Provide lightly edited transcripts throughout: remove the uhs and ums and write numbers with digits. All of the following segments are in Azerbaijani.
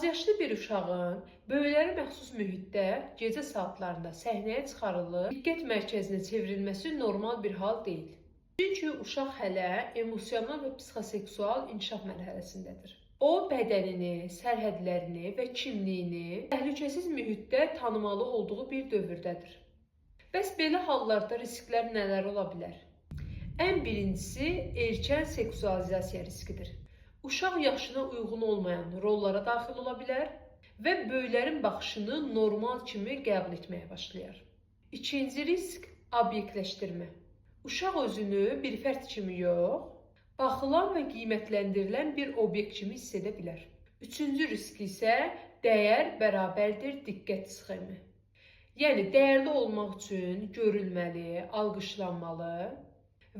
Azyaşlı bir uşağın böyüklərə məxsus mühitdə gecə saatlarında səhnəyə çıxarılıb diqqət mərkəzinə çevrilməsi normal bir hal deyil. Çünki uşaq hələ emosional və psixoseksual inkişaf mərhələsindədir. O bədənini, sərhədlərini və kimliyini təhlükəsiz mühitdə tanımalı olduğu bir dövrdədir. Bəs belə hallarda risklər nələr ola bilər? Ən birincisi erkən seksualizasiya riskidir. Uşaq yaşına uyğun olmayan rollara daxil ola bilər və böyüklərin baxışını normal kimi qəbul etməyə başlayar. İkinci risk obyektləşdirmə. Uşaq özünü bir fərd kimi yox, baxılan və qiymətləndirilən bir obyekt kimi hiss edə bilər. Üçüncü risk isə dəyər bərabərdir diqqət sxemi. Yəni dəyərli olmaq üçün görülməli, alqışlanmalı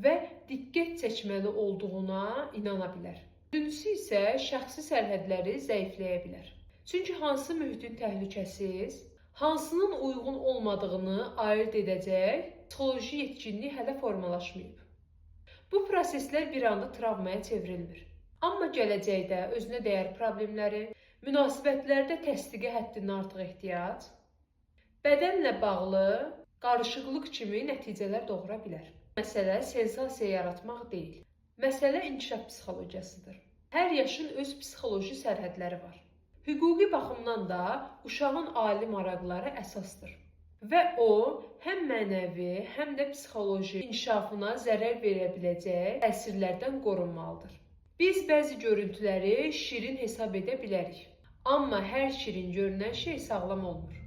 və diqqət çəkməli olduğuna inana bilər. Dördüncüsü isə şəxsi sərhədləri zəifləyə bilər. Çünki hansı mühitin təhlükəsiz, hansının uyğun olmadığını ayırd edəcək psixoloji yetkinlik hələ formalaşmayıb. Bu proseslər bir anda travmaya çevrilmir. Amma gələcəkdə özünə dəyər problemləri, münasibətlərdə təsdiqə həddindən artıq ehtiyac, bədənlə bağlı qarışıqlıq kimi nəticələr doğura bilər. Məsələ sensasiya yaratmaq deyil. Məsələ inkişaf psixologiyasıdır. Hər yaşın öz psixoloji sərhədləri var. Hüquqi baxımdan da uşağın ali maraqları əsasdır və o həm mənəvi, həm də psixoloji inkişafına zərər verə biləcək təsirlərdən qorunmalıdır. Biz bəzi görüntüləri şirin hesab edə bilərik. Amma hər şirin görünən şey sağlam olmur.